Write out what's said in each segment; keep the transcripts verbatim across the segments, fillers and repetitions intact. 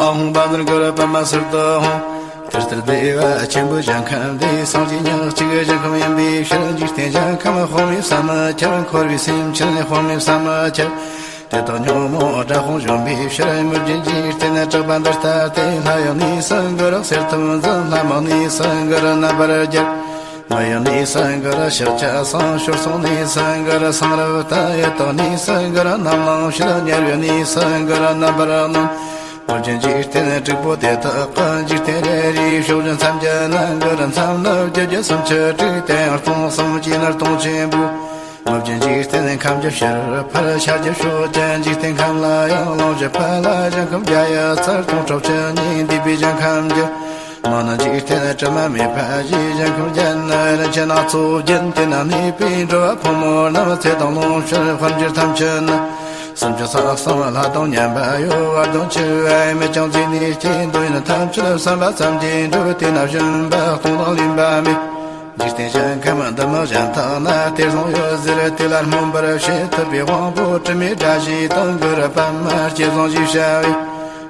ཨ་ཧོང་བཛྲ་གུ་རུ་པདྨ་སིདྡྷི་ཧོ། ཏུཏྟྲ་དེ་བ་ཆེན་པོ་ཞིང་ཁམས་འདི། སངས་རྒྱས་ཉག་གཅིག་ཞིང་ཁམས་ཡིན་པའི་ཕྱིར། འཇིག་རྟེན་ཞིང་ཁམས་དཔག་མེད་བསམ་མི་ཁྱབ། འཁོར་བའི་སེམས་ཅན་དཔག་མེད་བསམ་མི་ཁྱབ། དེ་དག་ཉོན་མོངས་དགྲ་དཔུང་འཇོམས་པའི་ཕྱིར། མི་བསྐྱོད་འཇིག་རྟེན་གྲགས་པ་འདི་ལྟ་སྟེ། ལྷ་ཡི་གནས་སུ་གུ་རུ་གསེར་ཐུབ་འཛིན། ལྷ་མོའི་གནས་སུ་གུ་རུ་རྣམ་པར་རྒྱལ། མི་ཡི་གནས་སུ་གུ་རུ་ཤཱཀྱ་སེང་། ཞོར་གསུམ་གནས་སུ་གུ་རུ་སཾ་རབ་ཏུ། ཡི་དྭགས་གནས་སུ་གུ་རུ་རྣམ་སྣང་བྱེད། དམྱལ་བའི་གནས་སུ་གུ་རུ་རྣམ་པར་གནོན། མི་བསྐྱོད་འཇིག་རྟེན་དྲུག་པོ་དེ་དག་གི། འཇིག་རྟེན་རེ་རེའི་ཕྱོགས་བཞི་མཚམས་བརྒྱད་ན། གུ་རུ་མཚམས་ནི་བརྒྱད་བརྒྱ་སུམ་ཅུ་དྲུག་དེ་ཡང་སྟོང་གསུམ་གྱི་ནི་སྟོང་ཆེན་པོ། མི་བསྐྱོད་འཇིག་རྟེན་ཁམས་བརྒྱ་ཕྱིར་འཕར། ཤར་གྱི་ཕྱོགས་ཀྱི་འཇིག་རྟེན་ཁམས་ལ་ཡང་། ལུང་བཞི་ཕར་ལ་ཞིང་ཁམས་བརྒྱ་ཡི་རྩར། སྟོང་ཕྲག་བཅུ་གཉིས་འདས་པའི་ཞིང་ཁམས་ཀྱི། མི་ནི་འཇིག་རྟེན་དྲི་མ་མེད་པ་ཞིག་ཞིང་ཁམས་བརྒྱད་ན་རིན་ཆེན་སྣ་ཚོགས་བརྒྱན། དེ་ན་གནས་པའི་འགྲོ་བ་ཕོ་མོ་རྣམས། ཚེ་དང་ལོངས་སྤྱོད་དཔལ་འབྱོར་ཐམས་ཅད་ནི། སུམ་ཅུ་རྩ་གསུམ་ལྷ་དང་མཉམ་པ་ཡོད། བར་དང་ཕྱི་བའི་མི་ཀྱང་བརྩིས་ནས་སྐྱེ། འདོད་ཡོན་ཐམས་ཅད་བསམ་པ་ཙམ་གྱིས་འགྲུབ། དེ་ན་སྦྱིན་པ་གཏོང་དང་ལེན་པ་མེད། འཇིག་རྟེན་ཞིང་ཁམས་འདི་མི་གཞན་དག་ན། དེར་ལྷུང་ཡོད་ཟེར་དེ་ལ་སྨོན་པར་བྱེད། ཐུབ་པའི་དབང་པོ་དྲི་མེད་དགྲ་བཞི་དང་། གུ་རུ་པདྨ་སྐྱེས་བཟང་ཞེས་བྱ་བའི།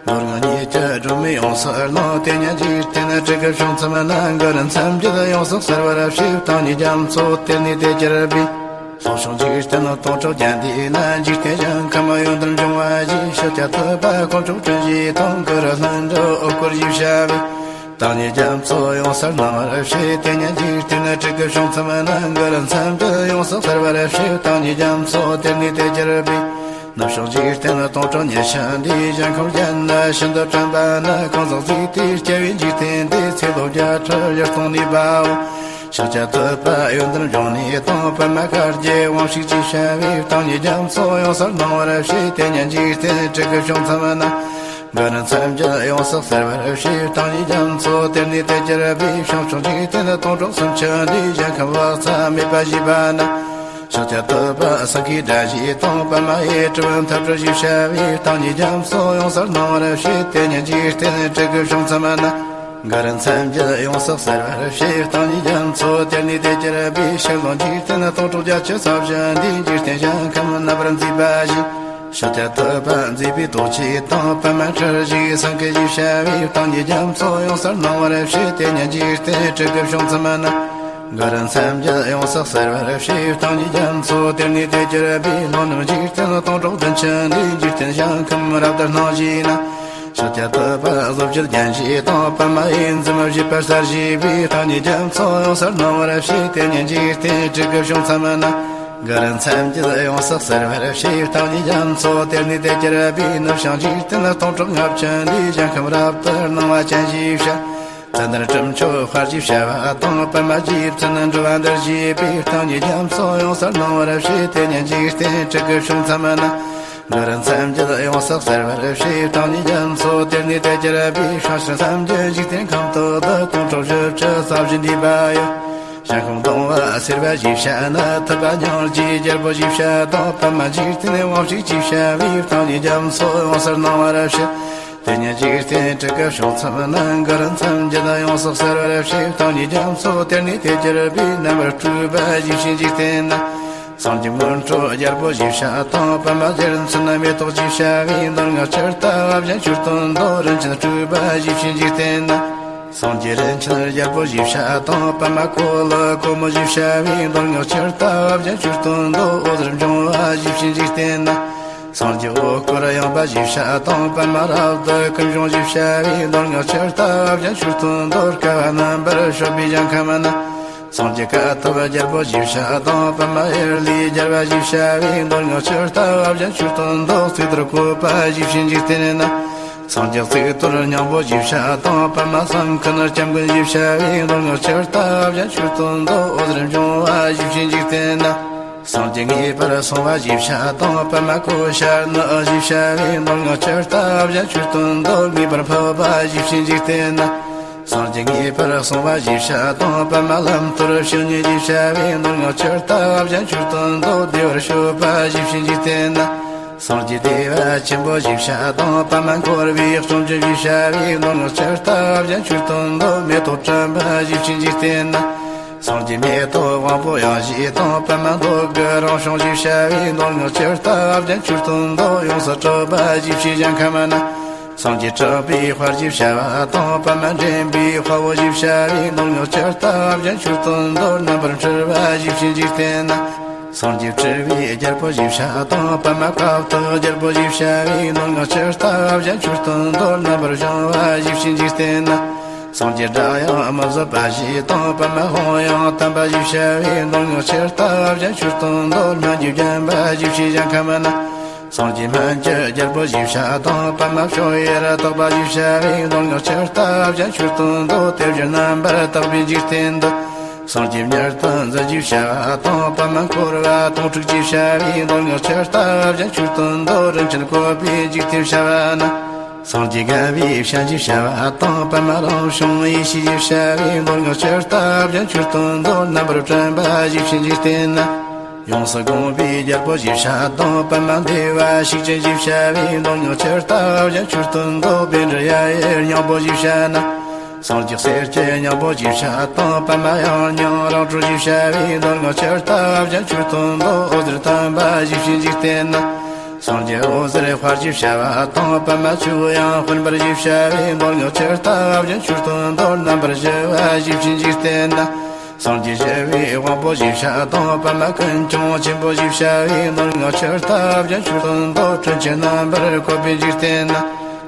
ནོར་ལྔ་ཉིད་ཀྱི་སྒྲོན་མེ་ཡོངས་སུ་གནང་། དེ་ཉིད་འཇིག་རྟེན་དྲུག་གི་བྱང་མཚམས་ན། གུ་རུ་མཚན་བརྒྱད་ཡོངས་སུ་གསལ་བར་བྱེད། བདག་ཉིད་རྒྱ་མཚོ་དེར་གནས་དེ་གྱུར་པའི། ལྷོ་ཕྱོགས་འཇིག་རྟེན་སྟོང་ཕྲག་བརྒྱ་འདས་ན། འཇིག་རྟེན་ཞིང་ཁམས་ཡོན་ཏན་འབྱུང་བ་བཞི། ཤཱཀྱ་ཐུབ་པ་དཀོན་མཆོག་སྤྲིན་བཞི་དང་། གུ་རུ་ལྷུན་གྲུབ་འོད་སྐུར་ཞེས་བྱ་བའི། བདག་ཉིད་རྒྱ་མཚོ་ཡོངས་སུ་སྣང་བར་བྱེད། དེ་ཉིད་འཇིག་རྟེན་དྲུག་གི་བྱང་མཚམས་ན། གུ་རུ་མཚན་བརྒྱད་ཡོངས་སུ་གསལ་བར་བྱེད། བདག་ཉིད་རྒྱ་མཚོ་དེར་གནས་དེ་གྱུར་པའི། ནུབ་ཕྱོགས་འཇིག་རྟེན་སྟོང་ཕྲག་ཉི་ཤུ་འདས། ཞིང་ཁམས་བརྒྱད་ན་ཤིན་ཏུ་དྲན་པ་ནི། གང་ཟག་བརྩིས་ཏེ་སྐྱེ་བའི་འཇིག་རྟེན་འདི། ཚེ་ལོ་བརྒྱ་ཕྲག་བཞི་སྟོང་གནས་པའོ། ཤཱཀྱ་ཐུབ་པ་ཡོན་ཏན་འབྱུང་གནས་དང་། པདྨ་བཀའ་བརྒྱད་དབང་ཕྱུག་ཅེས་བྱ་བའི། བདག་ཉིད་རྒྱ་མཚོ་ཡོངས་སུ་སྣང་བར་བྱེད། དེ་ཉིད་འཇིག་རྟེན་དྲུག་གི་བྱང་མཚམས་ན། གུ་རུ་མཚན་བརྒྱད་ཡོངས་སུ་གསལ་བར་བྱེད། བདག་ཉིད་རྒྱ་མཚོ་དེར་གནས་དེ་གྱུར་པའི། བྱང་ཕྱོགས་འཇིག་རྟེན་སྟོང་ཕྲག་སུམ་ཅུ་འདས། ཞིང་ཁམས་བག་ཚ་མེད་པ་ཞེས་པ་ན། ཤཱཀྱ་ཐུབ་པ་སེང་གེའི་སྒྲ་བཞི་དང་། པདྨ་ཡི་དྲིལ་བུ་མཐའ་སྤྲོད་ཞེས་བྱ་བའི། བདག་ཉིད་རྒྱ་མཚོ་ཡོངས་སུ་སྣང་བར་བྱེད། དེ་ཉིད་འཇིག་རྟེན་དྲུག་གི་བྱང་མཚམས་ན། གུ་རུ་མཚན་བརྒྱད་ཡོངས་སུ་གསལ་བར་བྱེད། བདག་ཉིད་རྒྱ་མཚོ་དེར་གནས་དེ་གྱུར་པའི། ཕྱི་ལོགས་འཇིག་རྟེན་སྟོང་ཕྲག་བརྒྱད་ཅུ་རྩ་བཞི་འདས། འཇིག་རྟེན་ཞིང་ཁམས་རྣམ་པར་མཛེས་པ་བཞི། ཤཱཀྱ་ཐུབ་པ་མཛེས་པའི་ཏོག་གཅིག་དང་། པདྨ་ཁྲི་བཞི་སེང་གེ་ཞེས་བྱ་བའི། བདག་ཉིད་རྒྱ་མཚོ་ཡོངས་སུ་སྣང་བར་བྱེད། དེ་ཉིད་འཇིག་རྟེན་དྲུག་གི་བྱང་མཚམས་ན། གུ་རུ་མཚན་བརྒྱད་ཡོངས་སུ་གསལ་བར་བྱེད། བདག་ཉིད་རྒྱ་མཚོ་དེར་གནས་དེ་གྱུར་པའི། ལྷོ་ནུབ་འཇིག་རྟེན་སྟོང་ཕྲག་བདུན་ཅུ་འདས། འཇིག་རྟེན་ཞིང་ཁམས་རབ་ཏུ་སྣང་བཞི་ན། ཤཱཀྱ་ཐུབ་པ་གཟུགས་བྱད་རྒྱན་བཞི་དང་། པདྨ་འོད་འཛུམ་བཞད་པ་གསལ་བཞད་པའི། བདག་ཉིད་རྒྱ་མཚོ་ཡོངས་སུ་སྣང་བར་བྱེད། དེ་ཉིད་འཇིག་རྟེན་དྲུག་གི་བྱང་མཚམས་ན། གུ་རུ་མཚན་བརྒྱད་ཡོངས་སུ་གསལ་བར་བྱེད། བདག་ཉིད་རྒྱ་མཚོ་དེར་གནས་དེ་གྱུར་པའི། ནུབ་བྱང་འཇིག་རྟེན་སྟོང་ཕྲག་ལྔ་བཅུ་འདས། ཞིང་ཁམས་རབ་ཏུ་སྣང་བ་ཅན་ཞེས་བྱ། ཙནྡན་སྤྲིན་མཆོག་དཔལ་ཞེས་བྱ་བ་དང་། པདྨ་རྗེ་བཙུན་འགྲོ་བ་འདིར་བཞེད་པའི། བདག་ཉིད་རྒྱ་མཚོ་ཡོངས་སུ་སྣང་བར་བྱེད། དེ་ཉིད་འཇིག་རྟེན་དྲུག་གི་བྱང་མཚམས་ན། གུ་རུ་མཚན་བརྒྱད་ཡོངས་སུ་གསལ་བར་བྱེད། བདག་ཉིད་རྒྱ་མཚོ་དེར་གནས་དེ་གྱུར་པའི། ཕྱོགས་བཞིར་མཚམས་བརྒྱད་འཇིག་རྟེན་ཁམས་དག་ཏུ། སྟོང་ཕྲག་བཞི་བཅུ་རྩ་བཞི་འདས་པ་ཡི། ཞིང་ཁམས་སྡོང་བུ་སེར་བ་ཞེས་བྱ་ན། ཐུབ་པ་སྙིང་རྗེའི་རྒྱལ་པོ་ཞེས་བྱ་དང་། པདྨ་འཇིག་རྟེན་དབང་ཕྱུག་ཅེས་བྱ་བའི། བདག་ཉིད་རྒྱ་མཚོ་ཡོངས་སུ་སྣང་བར་བྱེད། དེ་ཉིད་འཇིག་རྟེན་དྲུག་གི་བྱང་མཚམས་ན། གུ་རུ་མཚན་བརྒྱད་ཡོངས་སུ་གསལ་བར་བྱེད། བདག་ཉིད་རྒྱ་མཚོ་དེར་གནས་དེ་གྱུར་པའི། རྣམ་པར་སྤྲུལ་པ་ཞེས་བྱའི་འཇིག་རྟེན་ན། སངས་རྒྱས་སྔོན་འགྲོ་རྒྱལ་པོ་ཞེས་བྱ་དང་། པདྨ་རྗེ་བཙུན་མེ་ཏོག་ཅེས་བྱ་བའི། མདོ་སྔགས་ཇི་ལྟ་བ་བཞིན་ཆོས་སྟོན་ཏོ། རིན་ཆེན་སྤྲུལ་པ་ཞེས་བྱའི་འཇིག་རྟེན་ན། སངས་རྒྱས་རིན་ཆེན་རྒྱལ་པོ་ཞེས་བྱ་དང་། པདྨ་འཁོར་ལོ་སྒོ་མོ་ཞེས་བྱ་བའི། མདོ་སྔགས་ཇི་ལྟ་བ་བཞིན་ཆོས་སྟོན་ཏོ། འོད་ཟེར་འབྱུང་བ་ཞེས་བྱའི་འཇིག་རྟེན་ན། སངས་རྒྱས་འོད་སྐུར་ཡངས་པ་ཞེས་བྱ་དང་། པདྨ་རབ་ཏུ་ཀུན་འབྱུང་ཞེས་བྱ་བའི། མདོ་སྔགས་ཇི་ལྟ་བ་བཞིན་ཆོས་སྟོན་ཏོ། བསྐལ་པ་རྣམ་པར་བྱོན་པའི་ཞིང་ཁམས་ན། སངས་རྒྱས་ཀ་ཏོ་བ་རྒྱལ་པོ་ཞེས་བྱ་དང་། པདྨ་ཡེ་ལི་རྒྱལ་བ་ཞེས་བྱ་བའི། མདོ་སྔགས་ཇི་ལྟ་བ་བཞིན་ཆོས་སྟོན་ཏོ། གཙུག་ཏོར་བཀོད་པ་ཞེས་བྱའི་འཇིག་རྟེན་ན། སངས་རྒྱས་གཙུག་ཏོར་སྙིང་པོ་ཞེས་བྱ་དང་། པདྨ་སེང་ཁེ་ནི་སྐྱབས་མགོན་ཞེས་བྱ་བའི། མདོ་སྔགས་ཇི་ལྟ་བ་བཞིན་ཆོས་སྟོན་ཏོ། འོད་ཟེར་འབྱུང་བ་ཞེས་བྱའི་འཇིག་རྟེན་ན། སངས་རྒྱས་ངེས་པར་སོང་བ་ཞེས་བྱ་དང་། པདྨ་ཀོ་ཤ་ནི་ཞེས་བྱ་བའི། མདོ་སྔགས་ཇི་ལྟ་བ་བཞིན་ཆོས་སྟོན་ཏོ། ངེས་པར་འཕགས་པ་ཞེས་བྱའི་འཇིག་རྟེན་ན། སངས་རྒྱས་ངེས་པར་སོང་བ་ཞེས་བྱ་དང་། པདྨ་ལམ་མཐོར་བྱོན་ནས་ཞེས་བྱ་བའི། མདོ་སྔགས་ཇི་ལྟ་བ་བཞིན་ཆོས་སྟོན་ཏོ། བདེ་བར་སྤྱོད་པ་ཞེས་བྱའི་འཇིག་རྟེན་ན། སངས་རྒྱས་བདེ་བ་ཆེན་པོ་ཞེས་བྱ་དང་། པདྨ་འཁོར་བའི་སྐྱོང་བྱེད་ཞེས་བྱ་བའི། མདོ་སྔགས་ཇི་ལྟ་བ་བཞིན་ཆོས་སྟོན་ཏོ། མེ་ཏོག་བཀྲམ་པ་ཞེས་བྱའི་འཇིག་རྟེན་ན། སངས་རྒྱས་མེ་ཏོག་དབང་པོ་ཡང་བཞི་དང་། པདྨ་མདོག་གི་རང་བྱུང་ཞེས་བྱ་བའི། མདོ་སྔགས་ཇི་ལྟ་བ་བཞིན་ཆོས་སྟོན་ཏོ། ཡོངས་སུ་གྲུབ་པ་ཞེས་བྱའི་ཞིང་ཁམས་ན། སངས་རྒྱས་གྲགས་པའི་དཔལ་ཞེས་བྱ་བ་དང་། པདྨ་འདྲེན་པའི་དཔའ་བོ་ཞེས་བྱ་བའི་མདོ་སྔགས་ཇི་ལྟ་བ་བཞིན་ཆོས་སྟོན་ཏོ། རྣམ་པར་འཕྲུལ་པ་ཞེས་བྱའི་འཇིག་རྟེན་ན། སངས་རྒྱས་སྤྲུལ་པའི་རྒྱལ་པོ་ཞེས་བྱ་དང་། པདྨ་བཀའ་བརྟགས་རྒྱལ་པོ་ཞེས་བྱ་བའི་མདོ་སྔགས་ཇི་ལྟ་བ་བཞིན་ཆོས་སྟོན་ཏོ། རྣམ་པར་བྱང་བ་ཞེས་བྱའི་འཇིག་རྟེན་ན། སངས་རྒྱས་སྒྲ་དབྱངས་མི་བཟོད་པ་ཞེས་དང་། པདྨ་ལྷོ་ཡང་དམ་པ་ཞེས་བྱ་བའི་མདོ་སྔགས་ཇི་ལྟ་བ་བཞིན་ཆོས་སྟོན་ཏོ། སྨན་གྱི་བརྒྱན་པ་ཞེས་བྱའི་ཞིང་ཁམས་ན། སངས་རྒྱས་སྨན་གྱི་རྒྱལ་པོ་ཞེས་བྱ་དང་། པདྨ་བྱོན་ཡེ་ར་དག་པ་ཞེས་བྱ་བའི་མདོ་སྔགས་ཇི་ལྟ་བ་བཞིན་ཆོས་སྟོན་ཏོ། དེ་བཞིན་རྣམ་པར་དག་པའི་འཇིག་རྟེན་དུ། སངས་རྒྱས་མྱུར་དུ་འཛིན་ཞེས་བྱ་བ་དང་། པདྨ་འཁོར་བ་དོང་སྤྲུགས་ཞེས་བྱ་བའི་མདོ་སྔགས་ཇི་ལྟ་བ་བཞིན་ཆོས་སྟོན་ཏོ། རིན་ཆེན་བཀོད་པའི་འཇིག་རྟེན་བྱ་བ་ན། སངས་རྒྱས་དགའ་བའི་ཞལ་ཞེས་བྱ་བ་དང་། པདྨ་ལམ་བྱུང་ཡེ་ཤེས་ཞེས་བྱ་བའི་མདོ་སྔགས་ཇི་ལྟ་བ་བཞིན་ཆོས་སྟོན་ཏོ། རྣམ་པར་བཀྲམ་པ་ཞེས་བྱའི་འཇིག་རྟེན་ན། ཡོངས་སུ་གང་བའི་རྒྱལ་པོ་ཞེས་བྱ་དང་། པདྨ་བདེ་བ་ཤུགས་ཅན་ཞེས་བྱ་བའི་མདོ་སྔགས་ཇི་ལྟ་བ་བཞིན་ཆོས་སྟོན་ཏོ། བཻ་ཌཱུརྱ་ཡི་སྙིང་པོ་ཞེས་བྱ་ན། སངས་རྒྱས་གསེར་གྱི་སྙིང་པོ་ཞེས་བྱ་དང་། པདྨ་ཡང་སྙིང་རང་གྲོལ་ཞེས་བྱ་བའི་མདོ་སྔགས་ཇི་ལྟ་བ་བཞིན་ཆོས་སྟོན་ཏོ། འོད་ཟེར་དམ་པ་ཞེས་བྱའི་འཇིག་རྟེན་ན། སངས་རྒྱས་འོད་ཟེར་དཔལ་ཞེས་བྱ་བ་དང་། པདྨ་ཆོས་དབྱིངས་དཔལ་འབར་ཞེས་བྱ་བའི་མདོ་སྔགས་ཇི་ལྟ་བ་བཞིན་ཆོས་སྟོན་ཏོ། རྣམ་པར་ཞི་བ་ཞེས་བྱའི་འཇིག་རྟེན་ན། སངས་རྒྱས་ཞི་བའི་དབང་པོ་ཞེས་བྱ་དང་། པདྨ་ཀུན་འབྱུང་ཆེན་པོ་ཞེས་བྱ་བའི་མདོ་སྔགས་ཇི་ལྟ་བ་བཞིན་ཆོས་སྟོན་ཏོ། དྲིན་ཆེན་རྣམ་པར་བཀོད་པའི་འཇིག་རྟེན་ན།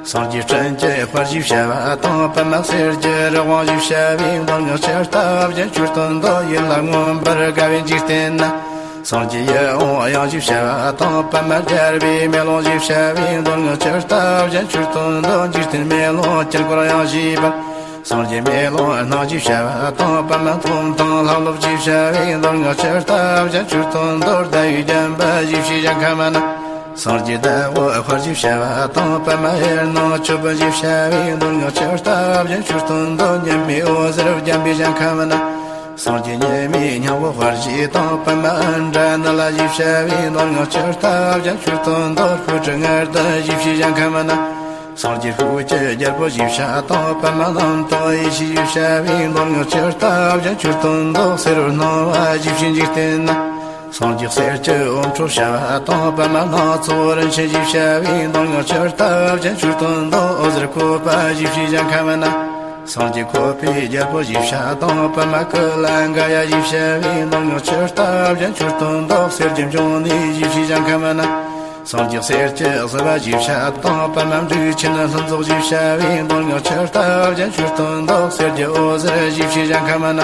སངས་རྒྱས་སྤྲིན་གྱི་དཔལ་ཞེས་བྱ་བ་དང་། པདྨ་གསེར་གྱི་རི་དབང་ཞེས་བྱ་བའི་མདོ་སྔགས་ཇི་ལྟ་བ་བཞིན་ཆོས་སྟོན་ཏོ། ཡིད་ལ་མངོན་པར་དགའ་བའི་འཇིག་རྟེན་ན། སངས་རྒྱས་ཡིད་འོང་དབྱངས་ཞེས་བྱ་བ་དང་། པདྨ་རྒྱལ་པོའི་མེ་ལོང་ཞེས་བྱ་བའི་མདོ་སྔགས་ཇི་ལྟ་བ་བཞིན་ཆོས་སྟོན་ཏོ། འཇིག་རྟེན་མེ་ལོང་དཀྱིལ་འཁོར་དབྱངས་ཞེས་པ། སངས་རྒྱས་མེ་ལོང་སྣང་ཞེས་བྱ་བ་དང་། པདྨ་ཐོག་མཐའ་ལྷ་བློ་ཞེས་བྱ་བའི་མདོ་སྔགས་ཇི་ལྟ་བ་བཞིན་ཆོས་སྟོན་ཏོ། ཟླ་བའི་བརྒྱན་པ་ཞེས་བྱའི་ཞིང་ཁམས་ན། སངས་རྒྱས་ཟླ་འོད་དཔལ་ཞེས་བྱ་བ་དང་། པདྨ་ཡེ་ནང་མཆོད་པ་ཞེས་བྱ་བའི་མདོ་སྔགས་ཇི་ལྟ་བ་བཞིན་ཆོས་སྟོན་ཏོ། ཉི་མའི་འོད་ཟེར་བརྒྱན་པའི་ཞིང་ཁམས་ན། སངས་རྒྱས་ཉི་མའི་སྙིང་པོ་དཔལ་ཞེས་དང་། པདྨ་ཨིནྡྲ་ནཱི་ལ་ཞེས་བྱ་བའི་མདོ་སྔགས་ཇི་ལྟ་བ་བཞིན་ཆོས་སྟོན་ཏོ། ཤོག་དྲིལ་ལྔ་བདུན་ཞེས་བྱའི་ཞིང་ཁམས་ན། སངས་རྒྱས་ཤུགས་ཀྱི་རྒྱལ་པོ་ཞེས་བྱ་དང་། པདྨ་རྣམ་དག་ཡེ་ཤེས་ཞེས་བྱ་བའི་མདོ་སྔགས་ཇི་ལྟ་བ་བཞིན་ཆོས་སྟོན་ཏོ། བསེ་རུ་སྣང་བ་ཞེས་བྱའི་འཇིག་རྟེན་ན། སངས་རྒྱས་གསེར་གྱི་འོམ་འཕྲོ་བྱ་བ་དང་། པདྨ་སྣ་ཚོགས་རིན་ཆེན་ཞེས་བྱ་བའི་མདོ་སྔགས་ཇི་ལྟ་བ་བཞིན་ཆོས་སྟོན་ཏོ། འོད་ཟེར་བཀོད་པ་ཞེས་བྱའི་ཞིང་ཁམས་ན། སངས་རྒྱས་བཀོད་པའི་རྒྱལ་པོ་ཞེས་བྱ་དང་། པདྨ་ཀུ་ལ་ག་ཡ་ཞེས་བྱ་བའི་མདོ་སྔགས་ཇི་ལྟ་བ་བཞིན་ཆོས་སྟོན་ཏོ། གསེར་གྱི་འབྱུང་གནས་ཞེས་བྱའི་ཞིང་ཁམས་ན། སངས་རྒྱས་གསེར་གྱི་བཟི་བ་ཞེས་བྱ་དང་། པདྨ་འབྲུག་ཆེན་ལྷུན་རྫོགས་ཞེས་བྱ་བའི་མདོ་སྔགས་ཇི་ལྟ་བ་བཞིན་ཆོས་སྟོན་ཏོ། གསེར་གྱི་འོད་ཟེར་ཞེས་བྱའི་ཞིང་ཁམས་ན།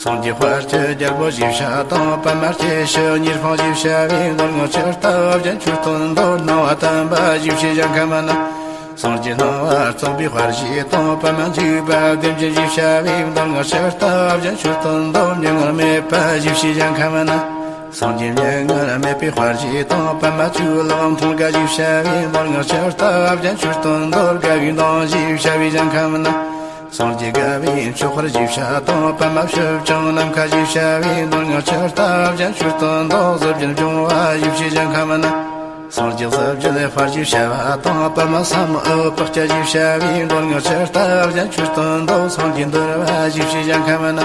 སངས་རྒྱས་དཔལ་གྱི་རྒྱལ་པོ་ཞེས་བྱ་དང་། པདྨ་སྐྱེ་ཤི་གཉིས་སྤངས་ཞེས་བྱ་བའི་མདོ་སྔགས་ཇི་ལྟ་བ་བཞིན་ཆོས་སྟོན་ཏོ། སྣང་བ་དམ་པ་ཞེས་བྱའི་ཞིང་ཁམས་ན། སངས་རྒྱས་སྣང་བ་རྩོམ་པའི་དཔལ་ཞེས་དང་། པདྨ་འཇིགས་པ་བདེན་བཞི་ཞེས་བྱ་བའི་མདོ་སྔགས་ཇི་ལྟ་བ་བཞིན་ཆོས་སྟོན་ཏོ། མྱ་ངན་མེད་པ་ཞེས་བྱའི་ཞིང་ཁམས་ན། སངས་རྒྱས་མྱ་ངན་མེད་པའི་དཔལ་ཞེས་དང་། པདྨ་ཇོ་ལགས་མཐོང་དགའ་ཞེས་བྱ་བའི་མདོ་སྔགས་ཇི་ལྟ་བ་བཞིན་ཆོས་སྟོན་ཏོ། དགའ་བའི་མདངས་ཞེས་བྱ་བའི་ཞིང་ཁམས་ན། སངས་རྒྱས་དགའ་བའི་མཆོག་དཔལ་ཞེས་བྱ་དང་། པདྨ་ཞབས་ཀྱང་ནམ་མཁའ་ཞེས་བྱ་བའི་མདོ་སྔགས་ཇི་ལྟ་བ་བཞིན་ཆོས་སྟོན་ཏོ། གཟི་བརྗིད་འབྱུང་བ་ཞེས་བྱའི་ཞིང་ཁམས་ན། སངས་རྒྱས་གཟི་བརྗིད་དཔལ་ཞེས་བྱ་བ་དང་། པདྨ་བསམ་ཡས་དཔལ་སྐྱེས་ཞེས་བྱ་བའི་མདོ་སྔགས་ཇི་ལྟ་བ་བཞིན་ཆོས་སྟོན་ཏོ། སངས་རྒྱས་འདུལ་བ་ཞེས་བྱའི་ཞིང་ཁམས་ན།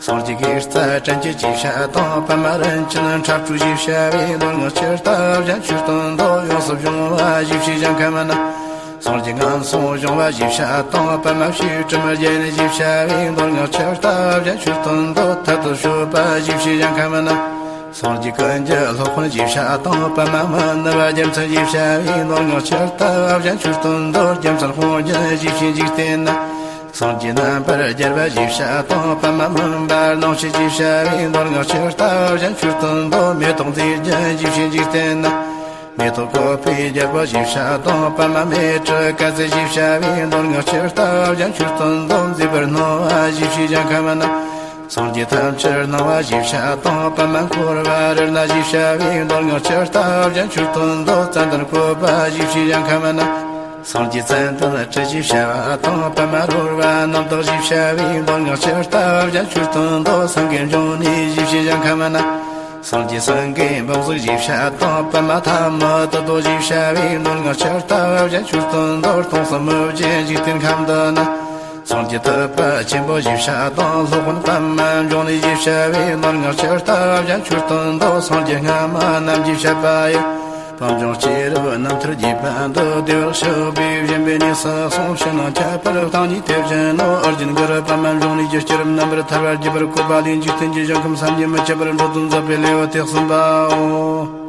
སངས་རྒྱས་དགེ་རྩ་དྲན་བསྐྱེད་ཅེས་བྱ་དང་། པདྨ་རིན་ཆེན་ཁྲ་སྤྲོས་ཞེས་བྱ་བའི་མདོ་སྔགས་ཇི་ལྟ་བ་བཞིན་ཆོས་སྟོན་ཏོ། ཡོངས་སུ་སྦྱོང་བ་ཞེས་བྱའི་ཞིང་ཁམས་ན། སངས་རྒྱས་ངན་སོང་སྦྱོང་བ་ཞེས་བྱ་དང་། པདྨ་བྱེ་བྲག་རྒྱན་ཞེས་བྱ་བའི་མདོ་སྔགས་ཇི་ལྟ་བ་བཞིན་ཆོས་སྟོན་ཏོ། ཐར་ཐུབ་སྤྱོད་པ་ཞེས་བྱའི་ཞིང་ཁམས་ན། སངས་རྒྱས་ཀུན་གྱི་སློབ་དཔོན་ཞེས་བྱ་དང་། པདྨ་མི་ནུབ་པ་རྒྱལ་མཚན་ཞེས་བྱ་བའི་མདོ་སྔགས་ཇི་ལྟ་བ་བཞིན་ཆོས་སྟོན་ཏོ། རྒྱལ་མཚན་དཔུང་རྒྱན་ཞེས་བྱའི་འཇིག་རྟེན་ན། སངས་རྒྱས་རྣམ་པར་རྒྱལ་བ་ཞེས་བྱ་དང་། པདྨ་མུན་པ་རྣམ་བསྐྱེད་ཅེས་བྱ་བའི་མདོ་སྔགས་ཇི་ལྟ་བ་བཞིན་ཆོས་སྟོན་ཏོ། མེ་ཏོག་མཛེས་རྒྱན་ཞེས་བྱའི་འཇིག་རྟེན་ན། མེ་ཏོག་བཀོད་པའི་རྒྱལ་པོ་ཞེས་བྱ་དང་། པདྨ་མེ་ཏྲི་དཀར་རྩེ་ཞེས་བྱ་བའི་མདོ་སྔགས་ཇི་ལྟ་བ་བཞིན་ཆོས་སྟོན་ཏོ། མཛེས་པར་སྣང་བ་ཞེས་བྱའི་ཞིང་ཁམས་ན། སངས་རྒྱས་ཐམས་ཅད་སྣང་བ་ཞེས་བྱ་དང་། པདྨ་འཁོར་བ་རི་སྣ་ཞེས་བྱ་བའི་མདོ་སྔགས་ཇི་ལྟ་བ་བཞིན་ཆོས་སྟོན་ཏོ། ཙན་དན་བཀོད་པ་ཞེས་བྱའི་ཞིང་ཁམས་ན། སངས་རྒྱས་ཙན་དན་དྲི་ཞེས་བྱ་བ་དང་། པདྨ་རོལ་པ་རྣམ་དག་ཞེས་བྱ་བའི་མདོ་སྔགས་ཇི་ལྟ་བ་བཞིན་ཆོས་སྟོན་ཏོ། སེང་གེ་འབྱུང་གནས་ཞེས་བྱའི་ཞིང་ཁམས་ན། སངས་རྒྱས་སེང་གེ་འབུམ་གཟུགས་ཞེས་བྱ་དང་། པདྨ་ཐ་མ་ཏུ་ཏོ་ཞེས་བྱ་བའི་མདོ་སྔགས་ཇི་ལྟ་བ་བཞིན་ཆོས་སྟོན་ཏོ། སྟོང་གསུམ་མི་བརྗེད་འཇིག་རྟེན་ཁམས་འདི་ན། སངས་རྒྱས་ཐུབ་པ་ཆེན་པོ་ཞེས་བྱ་དང་། སློབ་དཔོན་པདྨ་འབྱུང་གནས་ཞེས་བྱ་བའི་མདོ་སྔགས་ཇི་ལྟ་བ་བཞིན་ཆོས་སྟོན་ཏོ། སངས་རྒྱས་སྔ་མ་རྣམས་ཀྱིས་བཤད་པ་ཡི། པད་འབྱུང་སྐྱེས་རབས་རྣམ་ཐར་རྒྱས་པ་འདི། བདེ་བར་གཤེགས་པའི་སྦྱིན་པའི་གནས་སུ་གསུངས་ཕྱིར་ན། ཁྱད་པར་བརྟག་གཉིས་ཐེག་ཆེན་ནོ། ཨོ་རྒྱན་གུ་རུ་པདྨ་འབྱུང་གནས་ཀྱི་སྐྱེས་རབས་རྣམ་པར་ཐར་པ་རྒྱས་པར་བཀོད་པ་ལས། འཇིག་རྟེན་གྱི་ཞིང་ཁམས་བསམ་གྱིས་མི་ཁྱབ་པར་འགྲོ་དོན་མཛད་པའི་ལེའུ་སྟེ་གསུམ་པའོ།